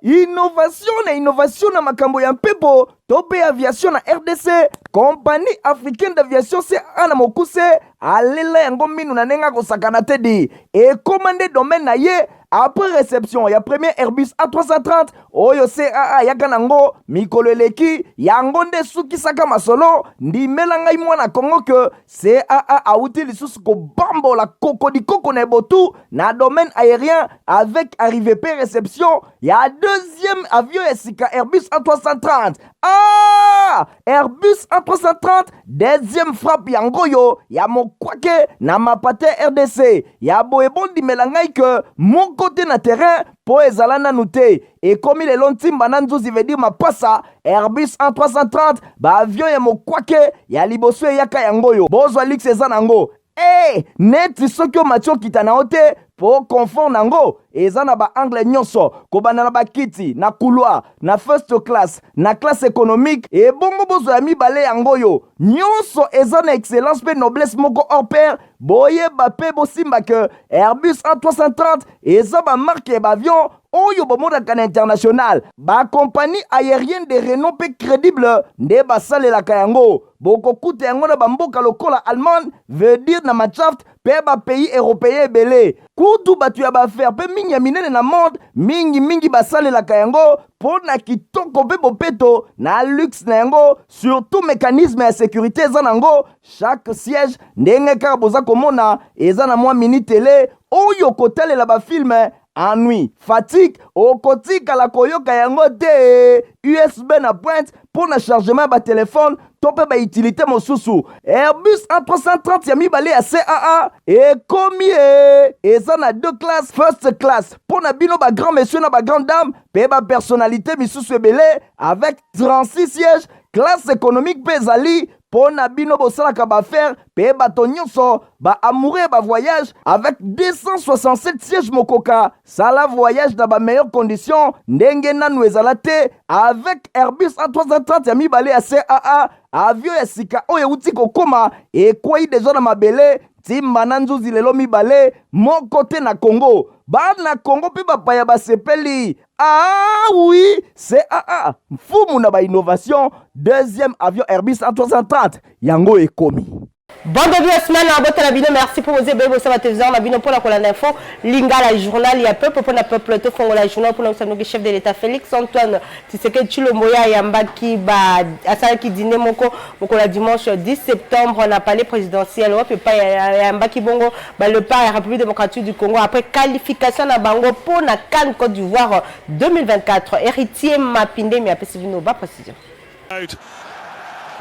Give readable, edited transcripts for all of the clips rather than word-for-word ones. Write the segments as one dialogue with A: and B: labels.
A: Innovation na innovation na makambo ya mpepo to mpe aviation na RDC, Compagnie africaine d'aviation CAA na mokuse alela yango minu na ndenge akosakana te di ekoma nde domaine na ye après réception ya premier Airbus A330 oyo CAA ayaka nango mikolo eleki. Yango nde esukisaka masolo. Ndimela ngai mwana Kongo ke CAA awuti lisusu kobambola kokodikoko na ebotu na domaine aérien avec arrivée pe réception ya deuxième avion ya sika Airbus A330. Ah! Airbus A330 deuxième frappe yango oyo ya mokwake na mapate RDC ya boye. Bondimela ngai ke moko te na terrain mpo ezala nanu te. Ekomi lelo ntimba na nzuzi, veut dire mapasa. Airbus A330, baavion ya mokwake ya liboso eyaka yango oyo. Bozwa luxe eza nango e neti soki omati okita na yo te mpo confort nango eza na baangle nyonso, kobanda na bakiti na couloir, na first class, na classe économique. Ebongo bozwa ya mibale yango oyo nyonso eza na excellence mpe noblesse moko hors pair. Boyeba mpe bosimba ke Airbus A330 eza bamarque ya baavion oyo bomonaka na international. Bacompagnie aérienne de renom mpe crédible nde basalelaka yango. Bokokuta yango na bamboka lokola Allemagne, veut dire na Mannschaft, mpe bapays européen ebele. Kutu bato ya baaffaires mpe mingi ya minene na monde mingimingi basalelaka yango mpo na kitoko mpe bopeto na luxe na yango. Surtout mécanisme ya sécurité eza nango. Chaque siège, ndenge kaka boza komona, eza na mwa mini télé oyo kotalela bafilm. Ennui, fatigue okotikala koyoka yango te. USB na pointe mpo na chargement ya batelefone to mpe bautilité mosusu. Airbus A330 ya mibale ya CAA ekomi e eza na deux classes: first class mpo na bino bagrand monsieur na bagrand dame mpe bapersonnalité misusu ebele avec 36 sièges. Classe économique mpe ezali mpo na bino bosalaka baaffaires mpe bato nyonso baamoureux ya bavoyage avec 267 sièges. Mokoka sala voyage na bameilleures conditions ndenge nanu ezala te avec Airbus A330 ya mibale ya CAA. Avion ya sika oyo euti kokóma, ekwei deja na mabele ntimba na nzuzi lelo mibale moko te na Congo. Bana Congo mpe bapaya basepeli. Ah oui, CAA mfumu na bainnovation. Deuxième avion Airbus A330 yango ekomi.
B: Bon début de semaine à botala bino. Merci pour vos ebele bosala télévision na bino mpona kolanda Info Lingala, journal ya peuple mpona peuple. Tofongola journal mpona kosanoki chef de l'État Félix Antoine Tshisekedi Tshilombo ya ayambaki ba asalaki dîner moko mokolo ya dimanche 10 septembre na palais présidentiel, wapi epai ayambaki bongo baléopard ya République démocratique du Congo après qualification na bango mpona CAN Côte d'Ivoire 2024. Héritier Mapindemi apesi bino baprécision.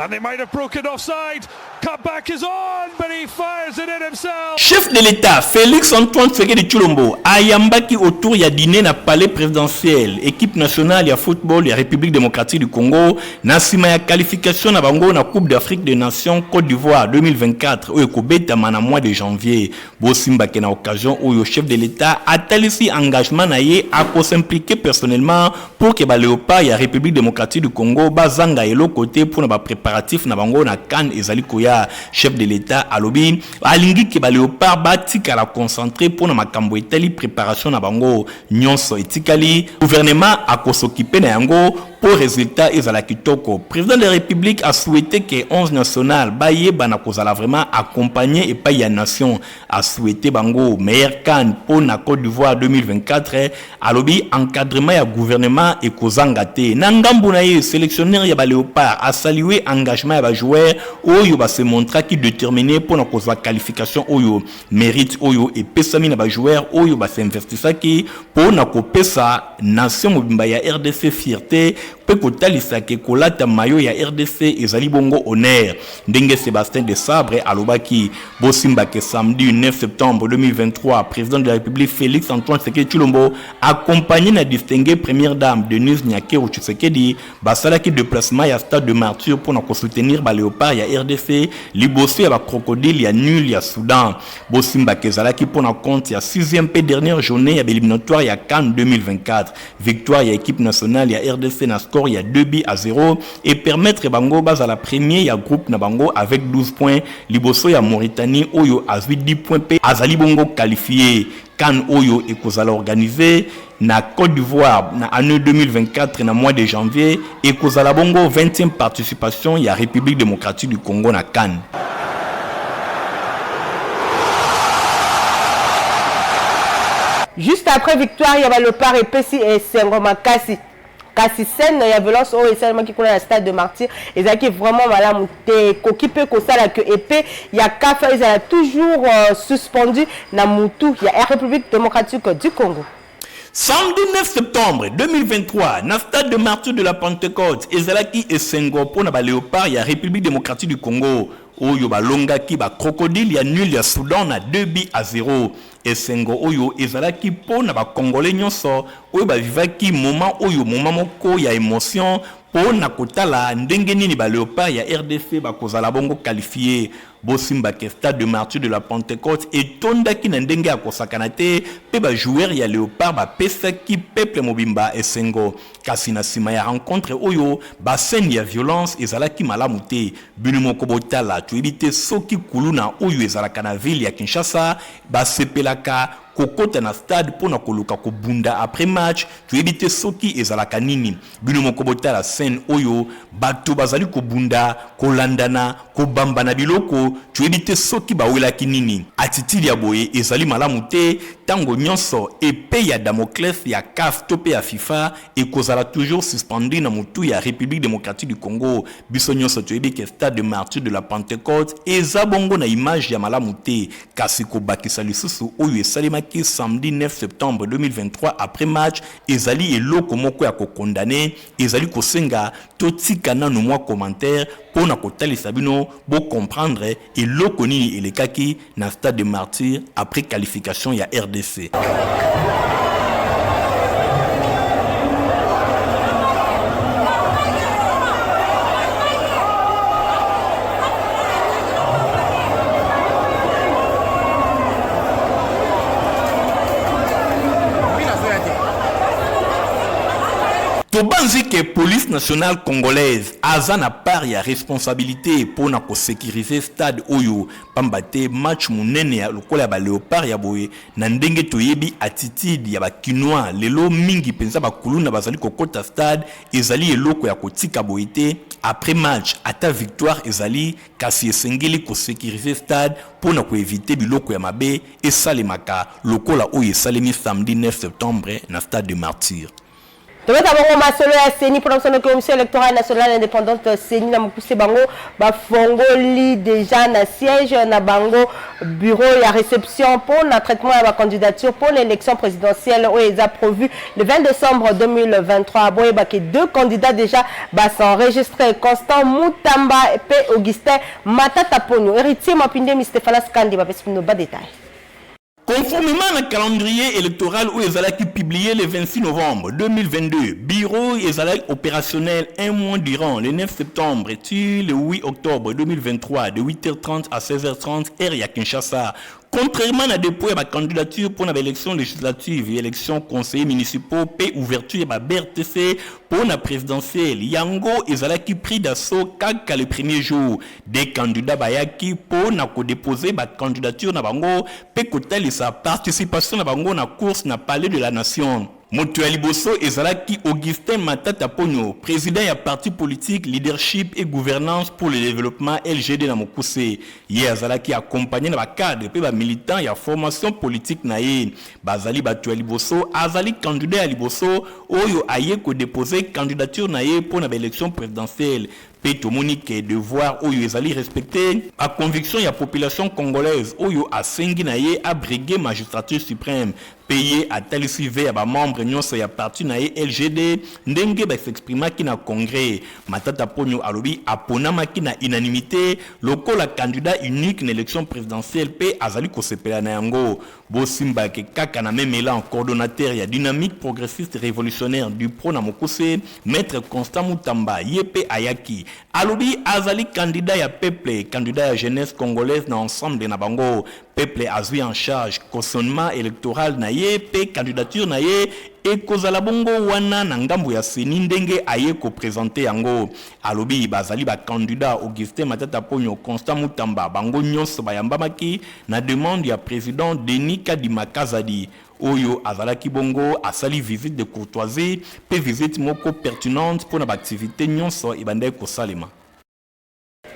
C: And they might have broken offside. Cut back is on, but he fires it in himself.
D: Chef de l'État Félix Antoine Tshisekedi Tshilombo ayambaki autour ya dîner na palais présidentiel équipe nationale ya football ya République démocratique du Congo na nsima ya qualification na bango na Coupe d'Afrique des Nations Côte d'Ivoire 2024 oyo ekobetama na mois de janvier. Bosimbake na occasion oyo chef de l'État atalisi engagement na ye akos'impliquer personnellement pour que baléopard ya République démocratique du Congo bazanga eloko te mpona bapréparatif na bango na CAN ezali koya. Chef de l'État alobi alingi ke baléopard batikala concentré mpona makambo etali préparation na bango. Nyonso etikali, gouvernement akos'occuper na yango mpo résultat ezala kitoko. Président de la République a souhaité ke 11 national bayeba na kozala vraiment accompagné epai ya nation. A souhaité bango meilleur CAN mpo na Côte d'Ivoire 2024. Alobi encadrement ya gouvernement ekozanga te. Na ngambu na ye, sélectionneur ya baléopard asalué engagement ya bajoueur oyo base montraki déterminé mpo na kozwa qualification oyo. Mérite oyo epesami na bajoueur oyo bas'investisaki mpo na kopesa nation mobimba ya RDC fierté mpe kotalisa ke kolata maillot ya RDC ezali bongo honneur, ndenge Sébastien Desabre alobaki. Bosimbake samedi 9 septembre 2023, président de la République Félix Antoine Tshisekedi Tshilombo, accompagné na distingué première dame Denise Nyakeru Tshisekedi, basalaki déplacement ya stade de Martyr mpona kosoutenir baléopard ya RDC liboso ya bacrocodile ya Nil ya Soudan. Bosimbake ezalaki mpona compte ya 6e mpe dernière journée ya baéliminatoire ya CAN 2024. Victoire ya équipe nationale ya RDC na score ya 2 buts à 0 et permettre bango bazala premier ya groupe na bango avec 12 points liboso ya Mauritanie oyo azwi 10 points mpe azali bongo qualifié. CAN oyo ekozala organise na Cote d'Ivoire na annee 2024 na mois de janvier, ekozala bongo 20e participation ya Republique democratique du Congo na CAN.
B: Juste après victoire ya ba Leopards epesi esengo makasi. Kasi scène ya violence oyo esalemaki kuna na stade de martyr ezalaki vraiment malamu te, ekoki mpe kosala que epee ya CAF ezala toujours suspendu na mutu ya Republique democratique du Congo.
D: Samedi 9 septembre 2023, na stade de martyrs de la Pentecote, ezalaki esengo mpo na ba Leopards ya Republique democratique du Congo oyo balongaki ba Crocodiles ya Nul ya Soudan na 2 buts à 0. Esengo oyo ezalaki po na ba congolais nionso oyo ba vivaki moment oyo moment moko ya emotion po na kotala ndenge nini ba leopards ya rdc bakozala bongo qualifier. Bosimba que stade de martyrs de la Pentecote etondaki na ndenge ya kosakana te pe ba joueurs ya leopards bapesaki peuple mobimba esengo. Kasi na sima ya rencontre oyo, ba scènes ya violence ezalaki malamu te. Bino moko botala, toyebi te soki kuluna oyo ezalaka na ville ya Kinshasa basepelaka kokota na stade mpo na koluka kobunda après match, toyebi te soki ezalaka nini. Bino moko botala scène oyo, bato bazali kobunda, kolandana, kobambana biloko, toyebi te soki bawelaki nini. Attitude ya boye ezali malamu te, tango nionso epee ya Damoclès ya CAF to pe ya FIFA ekozala toujours suspendue na mutu ya Republique democratique du Congo. Biso nionso toyebi que stade de martyrs de la Pentecote eza bongo na image ya malamu te, kasi kobakisa lisusu oyo esalemaki samedi 9 septembre 2023 après match ezali eloko moko ya ko condamner, ezali kosenga totika nanu mwa commentaire po na kotalisa bino bo comprendre eloko nini elekaki na stade de martyrs après qualification ya rdc. Tobanzi que police nationale congolaise aza na part ya responsabilite po na ko securiser stade oyo pamba te match munene ya lokola ya ba leopards ya boye na ndenge toyebi attitude ya ba kinois lelo mingi penza ba kuluna bazali kokota stade ezali eloko ya kotika boye te après match ata victoire ezali kasi esengeli ko securiser stade po na ko eviter biloko ya mabe esalemaka lokola oyo esalemi samedi 9 septembre na stade de martyrs.
B: Tobeta bongo masolo ya CENI mpona kosala Commission électorale nationale indépendante CENI na mokuse bango bafongoli déjà na siège na bango bureau ya réception mpo na traitement ya bacandidature mpo na élection présidentielle oyo eza prévu le 20 décembre 2023. Boyebaki deux candidats déjà bas'enregistre, Constant Mutamba mpe Augustin Matata Ponyo. Héritier Mapindemi, Stéphanas Kandi bapesi bino badétail.
D: Conformément à calendrier électoral oyo ezalaki publié le 26 novembre 2022, bureau ezalaki opérationnel un mois durant, le 9 septembre ti le 8 octobre 2023, de 8h30 à 16h30 heure ya Kinshasa. Contrairement na dépôt ya ba candidature mpo na ba élections législatives et élections conseillers municipaux mpe ouverture ya ba BRTC mpo na présidentielle, yango ezalaki pris d'assaut kaka le premier jour. Des candidats bayaki mpo na kodeposer ba candidature na bango mpe kotalisa participation na bango na course na Palais de la Nation. Moto ya liboso ezalaki Augustin Matata Ponyo, president ya parti politique Leadership et Gouvernance pour le Développement, LGD na mokuse. Ye azalaki accompagné na ba cadres mpe ba militants ya formation politique na ye. Bazali bato ya liboso, azali candidat ya liboso oyo aye kodeposer candidature na ye mpo na ba elections presidentielles. Pe tomoni ke devoir oyo ezali respecter ba convictions ya population congolaise oyo asengi na ye a briguer magistrature supreme pe ye atalisi ve ya ba membres nionso ya parti na ye LGD ndenge ba s'exprimaki na congrès. Matata Ponyo alobi aponamaki na unanimite lokola candidat unique na election presidentielle pe azali kosepela na yango. Bosimba ke kaka na meme elan, coordonnateur ya Dynamique Progressiste Revolutionnaire, DUPRO na mokuse, Maitre Constant Mutamba, ye pe ayaki. Alobi azali candidat ya peuple, candidat ya jeunesse congolaise na ensemble na bango. Peuple azwi en charge cautionnement electoral na ye mpe candidature na ye ekozala bongo wana na ngambo ya CENI ndenge aye ko presenter yango. Alobi bazali ba candidats Augustin Matata Ponyo, Constant Mutamba, bango nyonso bayambamaki na demande ya president Denis Kadima Kazadi oyo azalaki bongo asali visite de courtoisie mpe visite moko pertinente mpo na ba activites nyonso ebandaki kosalema.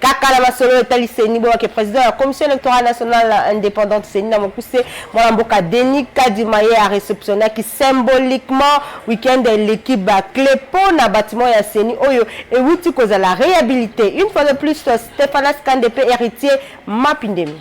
B: Kaka na masolo etali CENI, boyake president ya Commission électorale nationale indépendante CENI na mokuse, mwana mboka Denis Kadima, ye areceptionnaki symboliquement week-end eleki ba clé mpo na bâtiment ya CENI oyo ewuti kozala réhabilité. Une fois de plus, Stéphanas Kande mpe Héritier Mapindemi.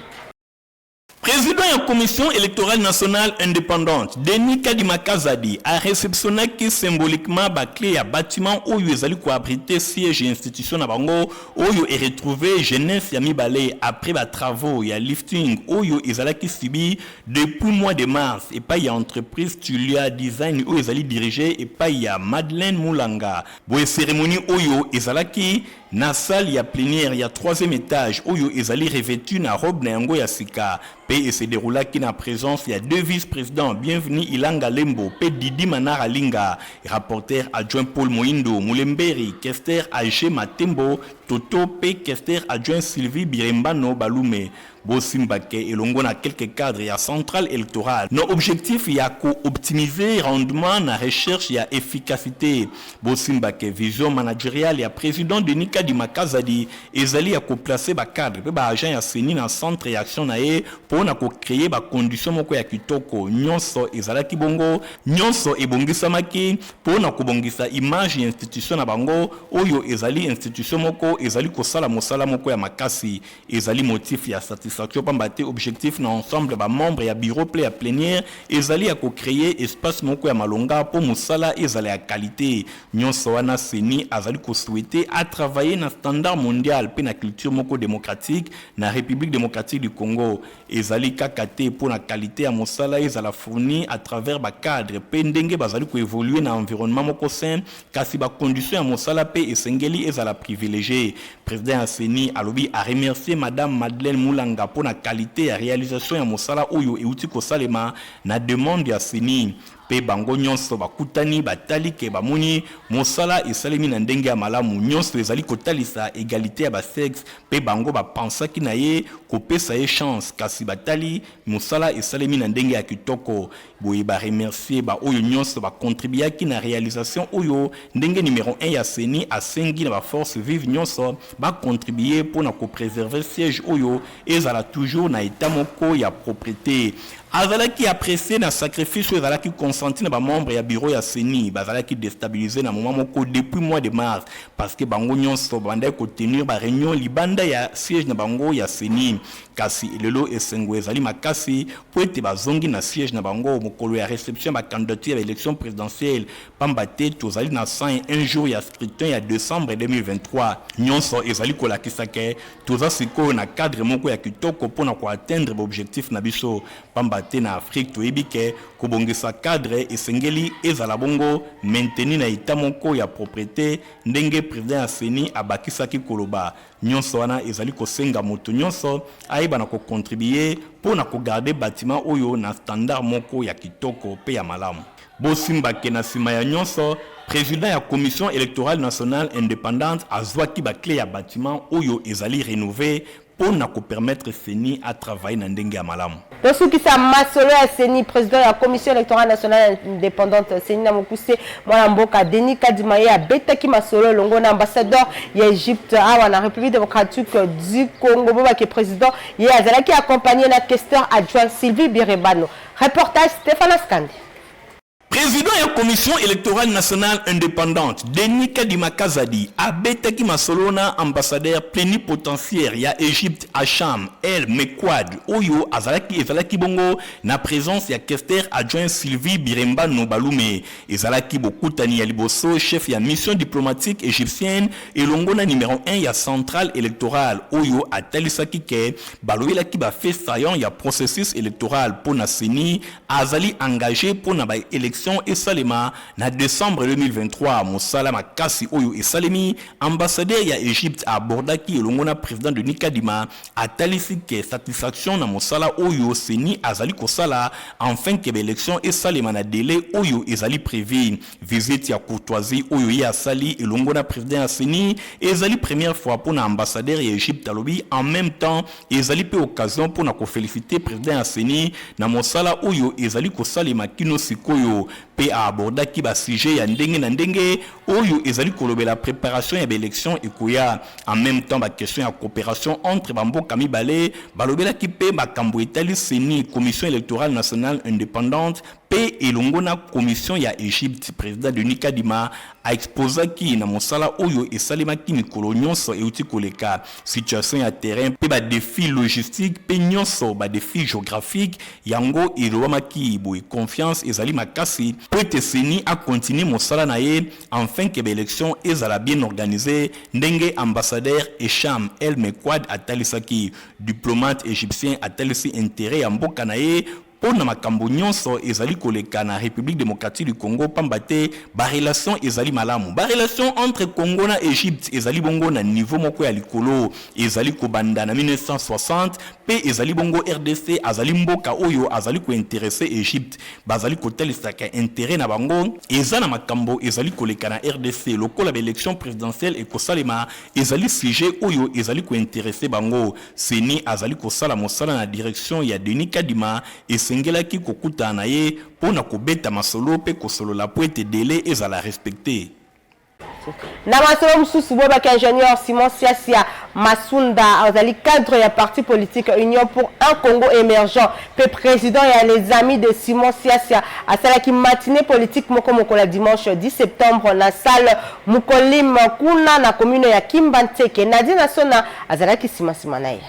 D: Président ya Commission électorale nationale indépendante, Denis Kadima Kazadi, areceptionnaki symboliquement ba clé ya bâtiment oyo ezali koabriter siège ya institution na bango oyo eretrouve jeunesse ya mibale après ba travaux ya lifting oyo ezalaki subi depuis mois de mars epai ya entreprise Tulia Design oyo ezali dirigée epai ya Madeleine Mulanga. Boye cérémonie oyo ezalaki na salle ya plénière ya troisième étage oyo ezali revêtu na robe na yango ya sika mpe ese déroulaki na présence ya deux vice-présidents, Bienvenu Ilanga Lembo mpe Didi Manara Linga, rapporteur adjoint Paul Moindo Mulemberi, questeur AG Matembo Toto mpe questeur adjoint Sylvie Birembano Balume. Bosimbake elongo na quelques cadres ya centrale électorale na objectif ya kooptimiser rendement na recherche ya efficacité. Bosimbake vision managériale ya président Denis Kadima Kazadi ezali ya koplacer bacadre mpe baagent ya CENI na centre ya action na ye mpo na kocréer bacondition moko ya kitoko. Nyonso ezalaki bongo, nyonso ebongisamaki mpo na kobongisa image ya institution na bango oyo ezali institution moko ezali kosala mosala moko ya makasi. Ezali motif ya satisfaction pamba te objectif na ensemble bamembre ya bureau ple ya plénière ezali ya kocréer espace moko ya malonga mpo mosala ezala ya qualité. Nyonso wana, CENI azali kosouhaiter atravailler na standard mondial mpe na culture moko démocratique na République démocratique du Congo. Ezali kaka te mpo na qualité ya mosala ezala fourni à travers bacadre mpe ndenge bazali koévoluer na environnement moko sain, kasi bacondition ya mosala mpe esengeli ezala privilégié. Président ya CENI alobi aremercier madame Madeleine Mulanga mpo na qualité ya réalisation ya mosala oyo euti kosalema na demande ya CENI, mpe bango nyonso bakutani, batali ke bamoni mosala esalemi na ndenge ya malamu. Nyonso ezali kotalisa égalité ya basexe, mpe bango bapansaki na ye kopesa ye chance, kasi batali mosala esalemi na ndenge ya kitoko. Boye baremercier baoyo nyonso bakontribuaki na réalisation oyo, ndenge numéro 1 ya CENI asengi na baforce vive nyonso bacontribuer mpo na kopréserver siège oyo ezala toujours na état moko ya propreté. Azalaki apprécié na sacrifice oyo ezalaki consenti na bamembre ya bureau ya CENI. Bazalaki déstabilisé na moment moko depuis mois de mars parce que bango nyonso babandaki kotenir baréunion libanda ya siège na bango ya CENI, kasi lelo esengo ezali makasi mpo ete bazongi na siège na bango mokolo ya réception ya bacandidature ya baélection présidentielle, pamba te tozali na 101 jours ya scrutin ya décembre 2023. Nyonso ezali kolakisa ke toza sikoyo na cadre moko ya kitoko mpona koatteindre baobjectif na biso, pamba te na Afrique toyebi ke kobongisa cadre esengeli ezala bongo maintenu na état moko ya propreté. Ndenge président ya CENI abakisaki koloba, nyonso wana ezali kosenga moto nyonso ayeba na kocontribuer mpo na kogarder bâtiment oyo na standard moko ya kitoko mpe ya malamu. Bosimbake na nsima ya nyonso, président ya Commission électorale nationale indépendante azwaki baclé ya bâtiment oyo ezali rénové mpo na kopermettre CENI atravailler na ndenge ya malamu.
B: Tosukisa masolo ya CENI. Président ya Commission électorale nationale indépendante, CENI na mokuse, mwana mboka Denis Kadima, ye abetaki masolo elongo na ambassadeur ya Égypte awa na République démocratique du Congo. Bobake président ye azalaki accompagné na questeur adjoint Sylvie Birebano. Reportage Stéphane Askandi.
D: Président ya Commission électorale nationale indépendante, Denis Kadima Kazadi, abetaki masolo na ambassadeur plénipotentiaire ya Égypte Hacham El Mekwad oyo azalaki ezalaki bongo na présence ya questeur adjoint Sylvie Birembano Balume. Ezalaki bokutani ya liboso chef ya mission diplomatique égyptienne elongo na numéro 1 ya centrale électorale oyo atalisaki ke balobelaki bafaits saillants ya processus électoral mpo na CENI azali engagé mpo na baélection. baelection esalema na decembre 2023. Mosala makasi oyo esalemi, ambassadeur ya Egypte abordaki elongo na president Denis Kadima, atalisi ke satisfaction na mosala oyo CENI azali kosala enfin ke baelection esalema na delai oyo ezali prévu. Visite ya courtoisie oyo ye asali elongo na president ya CENI ezali première fois mpona ambassadeur ya Egypte. Alobi en même temps ezali mpe occasion mpona koféliciter président ya CENI na mosala oyo ezali kosalema kino sikoyo, mpe aabordaki basujet ya ndenge na ndenge oyo ezali kolobela préparation ya baélection ekoya, en même temps baquestion ya coopération entre bamboka mibale. Balobelaki mpe makambo etali CENI, Commission électorale nationale indépendante, mpe elongo na commission ya Egypte. Président Denis Kadima aexposaki na mosala oyo esalemaki mikolo nyonso euti koleka, situation ya terrain mpe badéfi logistique mpe nyonso badéfi géographique. Yango elobamaki boye: confiance ezali makasi mpo ete CENI akontinue mosala na ye enfin ke baélection ezala bien organisé. Ndenge ambassadeur Esham El Mekwad atalisaki, diplomate égyptien atalisi intérêt ya mboka na ye mpo na makambo nyonso ezali koleka na République démocratique du Congo, pamba te barelation ezali malamu. Barelation entre Congo na Égypte ezali bongo na niveau moko ya likolo, ezali kobanda na 1960, mpe ezali bongo RDC azali mboka oyo azali kointéresser Égypte. Bazali kotalisaka intérêt na bango eza na makambo ezali koleka na RDC. Lokola baélection présidentielle ekosalema, ezali sujet oyo ezali kointéresser bango. CENI azali kosala mosala na direction ya Denis Kadima, esengelaki kokutana na ye mpo na kobeta masolo mpe kosolola mpo ete délai ezala respecté.
B: Na masolo mosusu, boyebaki ingénieur Simon Siasia Masunda azali cadre ya parti politique Union pour un Congo émergent mpe président ya Les Amis de Simon Siasia, asalaki matinée politique moko mokolo ya dimanche 10 septembre na salle Mukolim kuna na commune ya Kimbanseke. Nadine Sona azalaki nsima na ye.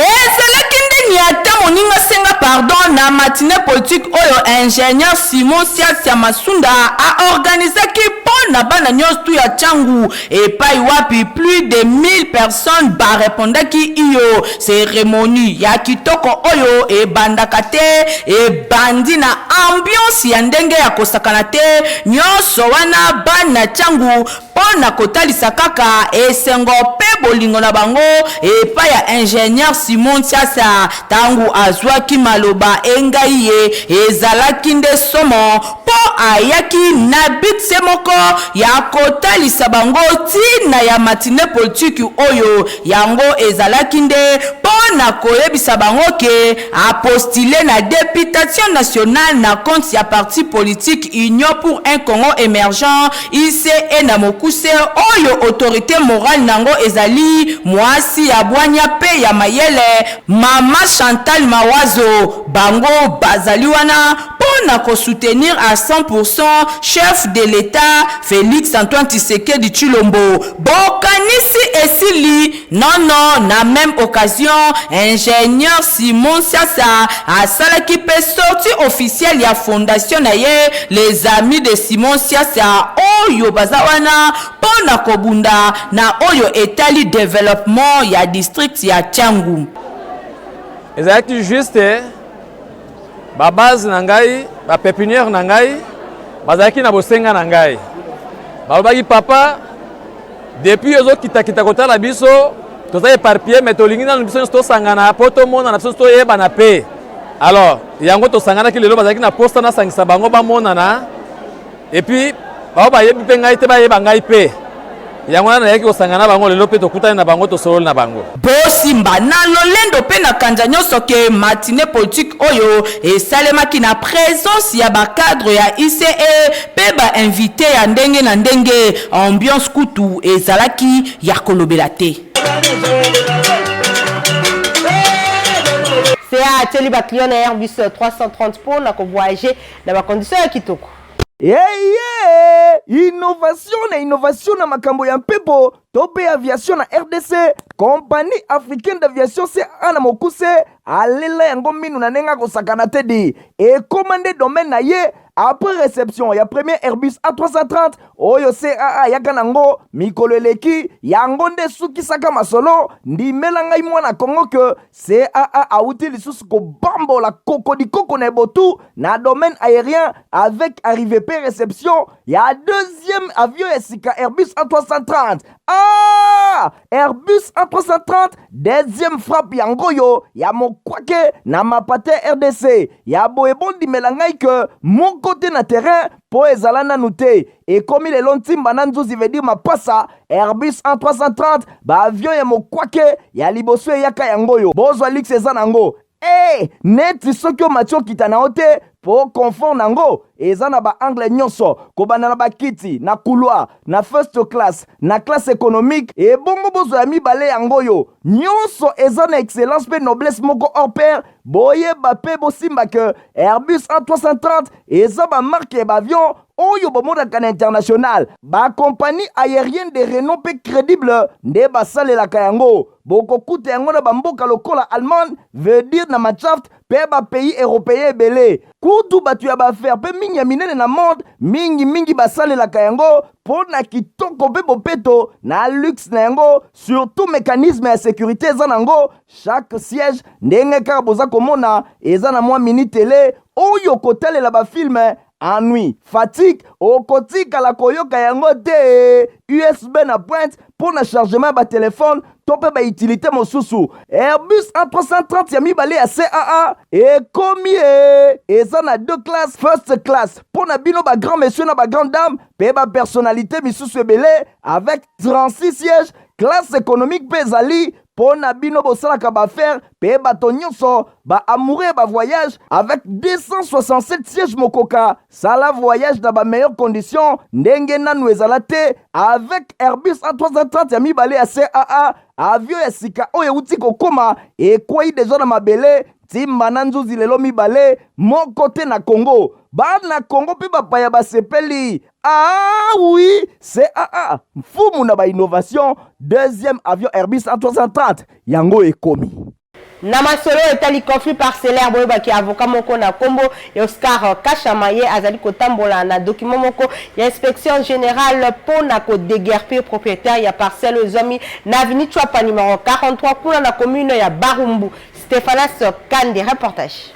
E: Ezalaki ndeni ata moninga senga pardon na matinée politique oyo ingénieur Simon Siasia Masunda aorganizaki mpo na bana nyonso tu ya Tshangu, epai wapi plus de 1000 personnes barepondaki iyo. Cérémonie ya kitoko oyo ebandaka te, ebandi na ambiance ya ndenge ya kosakana te. Nyonso wana bana Tshangu mpo na kotalisa kaka esengo mpe bolingo na bango epai ya ingénieur Simon Siasa. Ntango azwaki maloba, engai ye ezalaki nde somo, mpo ayaki na but se moko ya kotalisa bango ntina ya matinée politique oyo. Yango ezalaki nde mpo na koyebisa bango ke apostule na députation nationale na compte ya parti politique Union pour un Congo émergent, ICE na mokuse, oyo autorité morale nango ezali mwasi ya bwanya mpe ya mayele, mama Chantal Mawazo. Bango bazali wana mpo na kosoutenir à 100% chef de l'État Félix Antoine Tshisekedi Tshilombo. Bokanisi esili nono. Na même occasion, ingénieur Simon Siasa asalaki mpe sortie officielle ya fondation na ye, Les Amis de Simon Siasa, oyo baza wana mpo na kobunda na oyo etali développement ya district ya Tshangu.
F: Ezalaki juste babase na ngai, bapépinière na ngai bazalaki na bosenga na ngai. Balobaki: "Papa, depuis ozokitakita kotala biso, toza éparpillé, mais tolingi nanu biso nyonso tosangana mpo tomonana, biso toyebana mpe." Alors yango tosanganaki lelo. Bazalaki na posa nasangisa bango, bamonana, et puis bao bayebi mpe ngai te, bayeba ngai mpe. Yango wana nayaki kosangana na bango lelo, mpe tokutani na bango, tosololi na bango.
E: Bosimba na lolendo mpe na kanja nyonso ke matinée politique oyo esalemaki na présence ya bacadre ya ICE mpe bainvité ya ndenge na ndenge. Ambiance kutu ezalaki ya kolobela te.
B: CA atieli baclient na Airbus 330 mpo na kovoyage na bacondition ya kitoko.
A: Eye innovation na innovation na makambo ya mpepo to mpe aviation na RDC, Compagnie africaine d'aviation, CA na mokuse, alela yango minu na ndenge akosakana te di ekóma nde domaine na ye. Après reception ya premier Airbus A330 oyo CAA ayaka nango mikolo eleki, yango nde esukisaka masolo. Ndimela ngai mwana Congo que CAA awuti lisusu kobambola kokodikoko na ebotu na domaine aérien avec arrivée pe reception ya deuxième avion ya sika Airbus A330. Ah! Airbus A330 deuxième frappe yango oyo ya mokwake na mapate RDC ya boye. Bondimela ngai ke moko te na terrain mpo ezala nanu te. Ekomi lelo ntimba na nzuzi, veut dire mapasa. Airbus A330, baavion ya mokwake ya liboso eyaka yango oyo. Bozwa luxe eza nango e neti soki omati okita na yo te, mpo confort nango eza na baangle nyonso, kobanda na bakiti na couloir, na first class, na classe économique. Ebongo bozwa ya mibale yango oyo, nyonso eza na excellence mpe noblesse moko hors pair. Boyeba mpe bosimba ke Airbus A330 eza bamarque ya baavion oyo bomonaka na international. Bacompagnie aérienne de renom mpe crédible nde basalelaka yango. Bokokuta yango na bamboka lokola Allemagne, veut dire na Mannschaft, mpe bapays européen ebele. Kutu bato ya baaffaires mpe mingi ya minene na monde mingimingi basalelaka yango mpo na kitoko mpe bopeto na luxe na yango. Surtout mécanisme ya sécurité eza nango. Chaque siège, ndenge kaka boza komona, eza na mwa mini télé oyo kotalela bafilm. Ennui, fatigue, okotikala koyoka yango te. USB na pointe mpo na chargement ya batelefone to mpe bautilité mosusu. Airbus A330 ya mibale ya CAA ekomi e eza na deux classes: first class mpo na bino bagrand monsieur na bagrand dame mpe bapersonnalité misusu ebele avec 36 sièges. Classe économique mpe ezali mpo na bino bosalaka baaffaires mpe bato nyonso baamoureux ya bavoyage avec 267 sièges. Mokoka sala voyage na bameilleures conditions ndenge nanu ezala te avec Airbus A330 ya mibale ya CAA. Avion ya sika oyo euti kokóma, ekwei deja na mabele, ntimba na nzuzi lelo mibale moko te na Congo. Bana Congo mpe bapaya basepeli. Ah oui, CAA mfumu na bainnovation. Deuxième avion Airbus A330 yango ekomi.
B: Na masolo etali conflit parcellaire, boyebaki avocat moko na nkombo ya Oscar Kashama, ye azali kotambola na document moko ya inspection générale mpo na kodéguerpir propriétaire ya parcelle oyo ezwami na avenue Tshuapa numéro 43 kuna na commune ya Barumbu. Stéphanas Kande, reportage.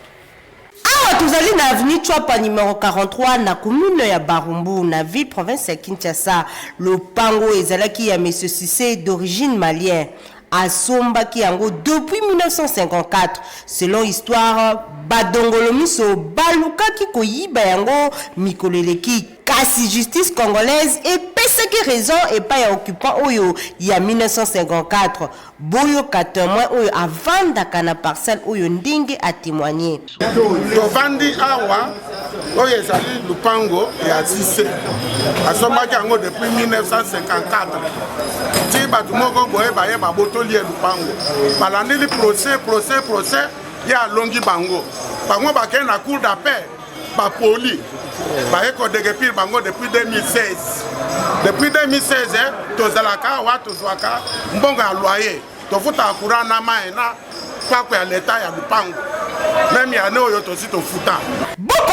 B: Awa tozali na avenue Tshuapa numéro 43 na commune ya Barumbu, na ville province ya Kinshasa. Lopango ezalaki ya monsieur Cissé, d'origine malien. Asombaki yango depuis 1954. Selon histoire, badongolo miso balukaki koyiba yango mikolo eleki, kasi justice congolaise epesaki raison epai ya occupant oyo ya 1954. Boyoka témoin oyo avandaka na parcelle oyo ndenge atémoigne.
G: Tovandi awa, oyo ezali lupango ya Sise. Asombaki yango depuis 1954. Ti bato moko boye baye, babotoli ye lupango. Balandeli procès, procès, procès, ye alongi bango. Bango bakei na cour d'appel, bapoli, baye kodéguerpir bango depuis 2016. Depuis 2016 tozalaka awa, tozwaka mbongo ya loyer, tofutaka courant na mai na pako ya leta ya lupango. Même année oyo tosi tofuta.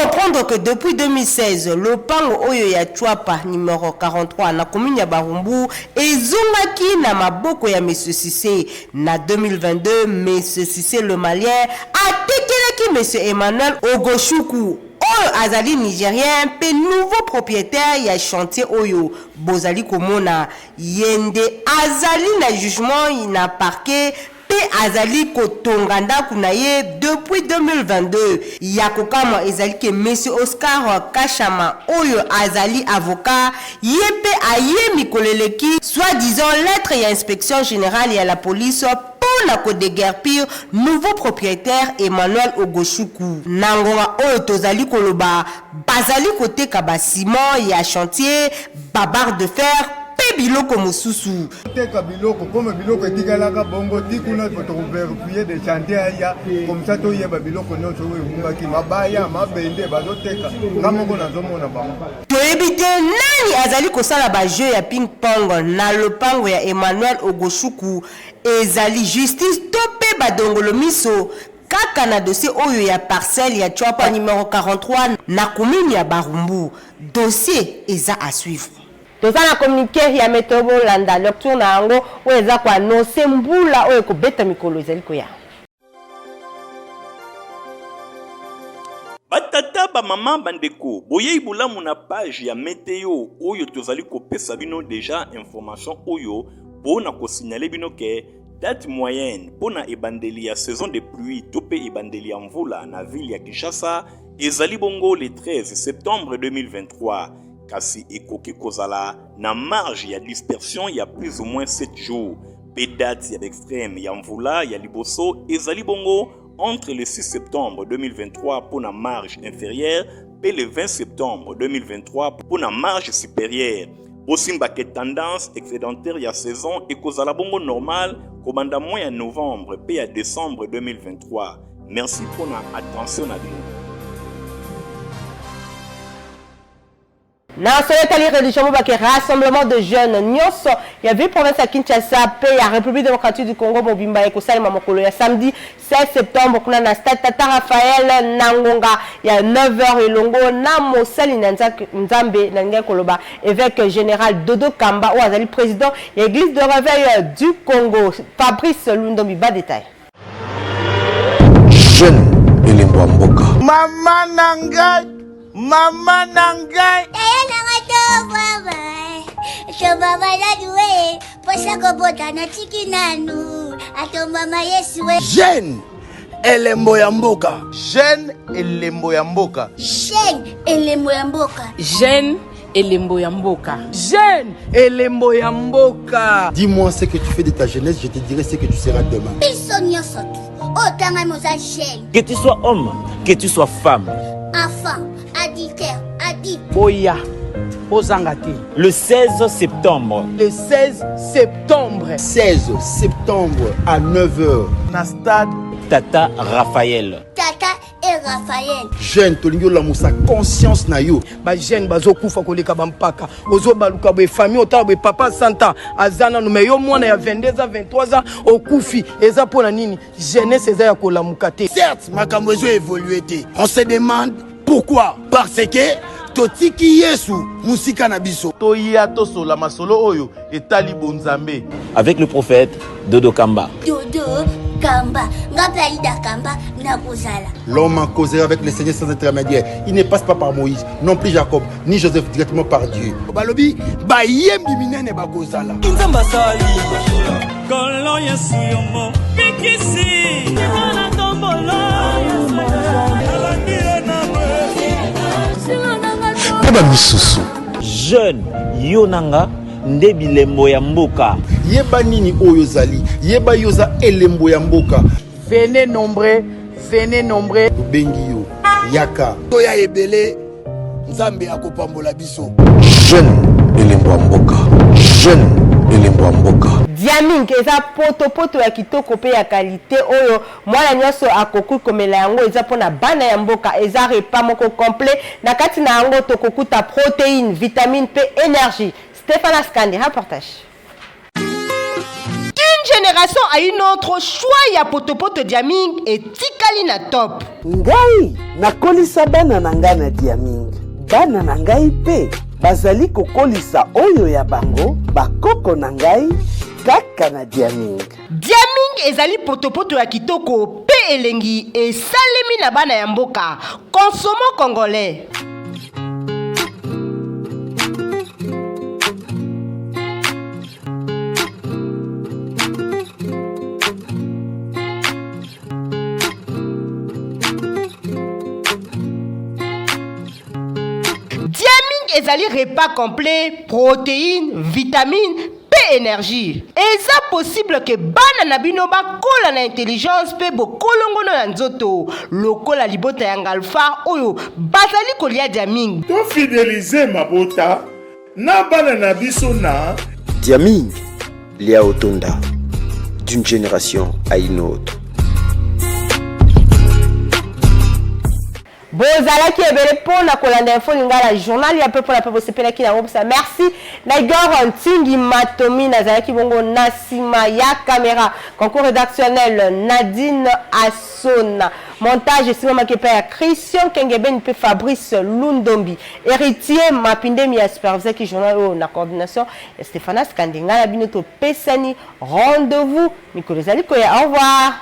B: Comprendre que depuis 2016, lopango oyo ya Tshuapa numéro 43 na commune ya Barumbu ezongaki na maboko ya monsieur Cissé. Na 2022, monsieur Cissé le malien atekelaki monsieur Emmanuel Ogoshuku oyo azali nigérien mpe nouveau propriétaire ya chantier oyo bozali komona. Ye nde azali na jugement na parquet mpe azali kotonga ndako na ye depuis 2022. Ya kokamwa ezali ke monsieur Oscar Kashama oyo azali avocat, ye mpe aye mikolo eleki, soi-disant lettre ya inspection générale ya la police mpo na kodéguerpir nouveau propriétaire Emmanuel Ogoshuku. Na ngonga oyo tozali koloba, bazali koteka baciment ya chantier, babarre de fer mpe biloko mosusu.
H: Teka biloko kome biloko etikalaka bongo ti kuna. Tokovérifier de chantier aya comme ça, toyeba biloko nyonso oyo ebungaki, mabaya, mabende bazoteka. Nga moko nazomona bango.
B: Toyebi te nani azali kosala bajeu ya ping pong na lopango ya Emmanuel Ogoshuku. Ezali justice to mpe badongolo miso? Kaka na dossier oyo ya parcelle ya Tshuapa numero 43 na commune ya Barumbu. Dossier eza à suivre. Toza na communique ya meteo bolanda lecture na yango oyo eza ko annoncer mbula oyo ekobeta mikolo ezali koya.
D: Ba tata, ba mama, ba ndeko, boyei bolamu na page ya meteo oyo tozali kopesa bino deja information oyo po na ko signaler bino ke date moyenne po na ebandeli ya saison de pluie to pe ebandeli ya mvula na ville ya Kinshasa ezali bongo le 13 septembre 2023 kasi ekoki kozala na marge ya dispersion ya plus ou moins 7 jours pe date ya extreme ya mvula ya liboso ezali bongo entre le 6 septembre 2023 mpo na marge inférieure mpe le 20 septembre 2023 mpo na marge supérieure. Bosimba ke tendance excédentaire ya saison ekozala bongo normal kobanda mois ya novembre mpe ya décembre 2023. Merci mpo na attention na bino.
B: Na solo etali religion mobake rassemblement de jeunes nyonso ya ville province ya Kinshasa mpe ya République démocratique du Congo mobimba ekosalema mokolo ya samedi 16 septembre kuna na stade Tata Raphaël na ngonga ya 9h elongo na mosali na Nzambe nalingaki koloba évêque général Dodo Kamba oyo azali président ya église de réveil du Congo. Fabrice Lundombi ba détail.
I: Jeune elembo ya mboka.
G: Mama na ngai, mama na ngai.
J: Yaya na ngai tobaba, tobaba nanu e, posa kobota natiki nanu, atombama Yesu e.
I: Jeune elembo ya mboka.
G: Jeune elembo ya mboka.
J: Jeune elembo ya mboka.
E: Jeune elembo ya mboka.
A: Jeune elembo ya mboka.
I: Dis-moi ce que tu fais de ta jeunesse, je te dirai ce que tu seras demain.
J: Biso nyonso tu oyo tangami oza jeune.
K: Que tu sois homme, que tu sois femme.
J: Enfant, adultère, adulte.
L: Boya, bozanga te.
K: Le 16 septembre.
L: Le 16 septembre.
I: 16 septembre à 9h.
G: Na stade
K: Tata Raphaël.
J: Tata et Raphaël.
I: Jeune tolingi olamusa conscience na yo.
L: Ba jeune bazokufa koleka ba mpaka. Ozobaluka boye famille otala boye papa 100 ans aza nanu mais yo mwana ya 22 ans 23 ans okufi eza mpo na nini? Jeunesse eza ya kolamuka te.
I: Certes makambo ezo évoluer te. On se demande pourquoi? Parce que totiki Yesu musika na biso.
G: Toya tosola masolo oyo etali bonzambe.
K: Avec le prophète Dodo Kamba.
J: Dodo Kamba. Nga mpe Aida Kamba nakozala.
I: L'homme en causerait avec le Seigneur sans intermédiaire. Il ne passe pas par Moïse, non plus Jacob, ni Joseph, directement par Dieu. Balobi, bayembi minene bakozala.
M: Nzambe asali. Kolo Yesu yo mobikisi. Na tombolo. Alandi ye na
I: Mpe bamisusu.
K: Jeune yo na nga nde bilembo ya mboka.
I: Yeba nini oyo ozali, yeba yo oza elembo ya mboka.
L: Venez nombreux, venez nombreux.
I: Tobengi yo, yaka.
N: Toya ebele, Nzambe akopambola biso.
I: Jeune elembo ya mboka, jeune elembo ya mboka.
B: Diaming eza poto poto ya kitoko pe ya qualite oyo mwana nionso akoki komela yango eza pona bana ya mboka eza repas moko complet na kati na yango tokokuta proteine, vitamine pe energie. Stephane Askandi reportage. D'une generation à une autre, choix ya potopoto Diaming etikali na top.
O: Ngai nakolisa bana na ngai na Diaming. Bana na ngai mpe bazali kokolisa oyo ya bango bakoko na ngai kaka na Diaming.
B: Diaming ezali potopoto ya kitoko mpe elengi esalemi na bana ya mboka. Consommons congolais. Diaming ezali repas complet, protéines, vitamines mpe energie. Eza possible ke bana na bino bakola na intelligence mpe bokolongono ya nzoto lokola libota ya Ngalfar oyo bazali kolia Diaming.
G: To fideliser mabota na bana na biso na.
P: Diaming, lia otonda, d'une generation à une autre.
B: Bozalaki ebele mpo na kolanda Info Lingala, journal ya peuple na peuple, bosepelaki na yango mposa. Merci na Igor Ntingi Matomi, nazalaki bongo na sima ya camera. Concours redactionnel Nadine Asona. Montage esimamaki epai ya Christian Kengebeni mpe Fabrice Lundombi. Heritier Mapindemi a supervisaki journal oyo na coordination ya Stephanas Kande. Ngai na bino topesani rendez-vous mikolo ezali koya. Au revoir.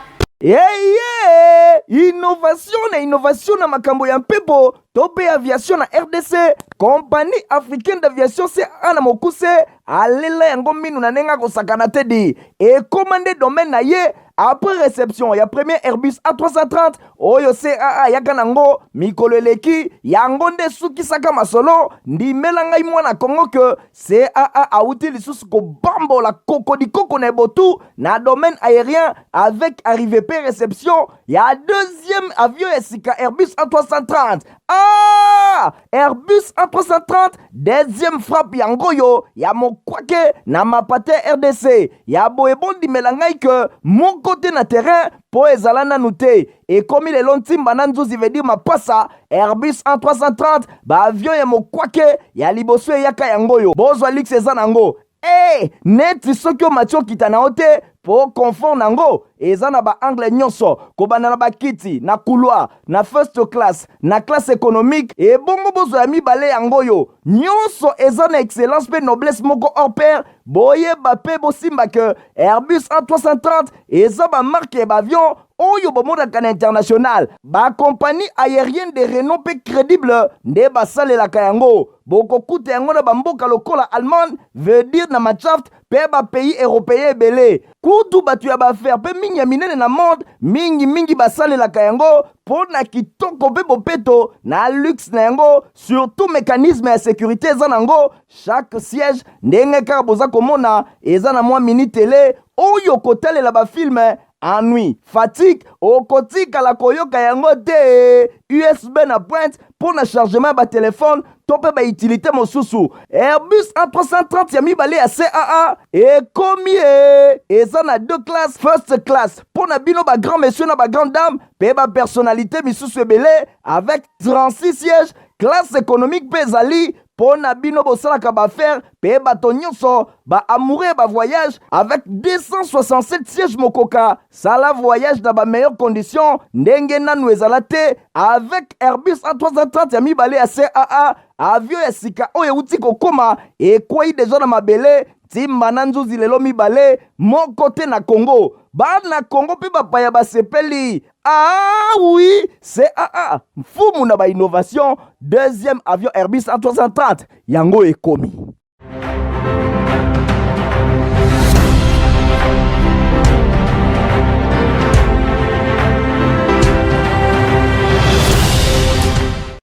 A: Eye! Innovation na innovation na makambo ya mpepo to mpe aviation na rdc, Compagnie africaine d'aviation CAA na mokuse alela yango minu na ndenge akosakana te di ekoma nde domaine na ye après reception ya premier Airbus A330 oyo CAA ayaka nango mikolo eleki, yango nde esukisaka masolo. Ndimela ngai mwana Congo ke CAA awuti lisusu kobambola kokodikoko na ebotu na domaine aérien avec arrivée pe reception ya deuxième avion ya sika Airbus A330. Ah! Airbus A330 deuxième frappe yango oyo ya mokwake na mapate RDC ya boye. Bondimela ngai ke moko te na terrain mpo ezala nanu te ekomi lelo ntimba na nzuzi veut dire mapasa. Airbus A330, baavion ya mokwake ya liboso eyaka yango oyo. Bozwa luxe eza nango e neti soki omati okita na yo te mpo confort nango eza na baangle nyonso, kobanda na bakiti na couloir, na first class, na classe économique. Ebongo bozwa ya mibale yango oyo, nyonso eza na excellence mpe noblesse moko hors pair. Boyeba mpe bosimba ke Airbus A330 eza bamarque ya baavion oyo bomonaka na international. Bakompagnie aérienne de renom mpe crédible nde basalelaka yango. Bokokuta yango na bamboka lokola Allemagne, veut dire na Mannschaft, mpe bapays européen ebele. Kutu bato ya baaffaire mpe mingi ya minene na monde mingimingi basalelaka yango mpo na kitoko mpe bopeto na luxe na yango, surtout mécanisme ya sécurité eza nango. Chaque siège, ndenge kaka boza komona, eza na mwa mini télé oyo kotalela bafilme. Ennui, fatigue, okotikala koyoka yango te. USB na pointe mpo na chargement ya batelefone to mpe bautilité mosusu. Airbus A330 ya mibale ya CAA ekomi e eza na deux classes: first class mpo na bino bagrand monsieur na bagrand dame mpe bapersonnalité misusu ebele avec 36 sièges. Classe économique mpe ezali mpo na bino bosalaka baaffaire mpe bato nyonso baamoureux ya bavoyage avec 267 sièges. Mokoka sala voyage na bameilleure condition ndenge nanu ezala te avec Airbus A330 ya mibale ya CAA. Avion ya sika oyo euti kokóma, ekwei deja na mabele ntimba na nzuzi lelo mibale moko te na Congo. Bana Congo mpe bapaya basepeli. Ah oui, CAA, mfumu na bainnovation, deuxième avion Airbus A330 yango ekomi.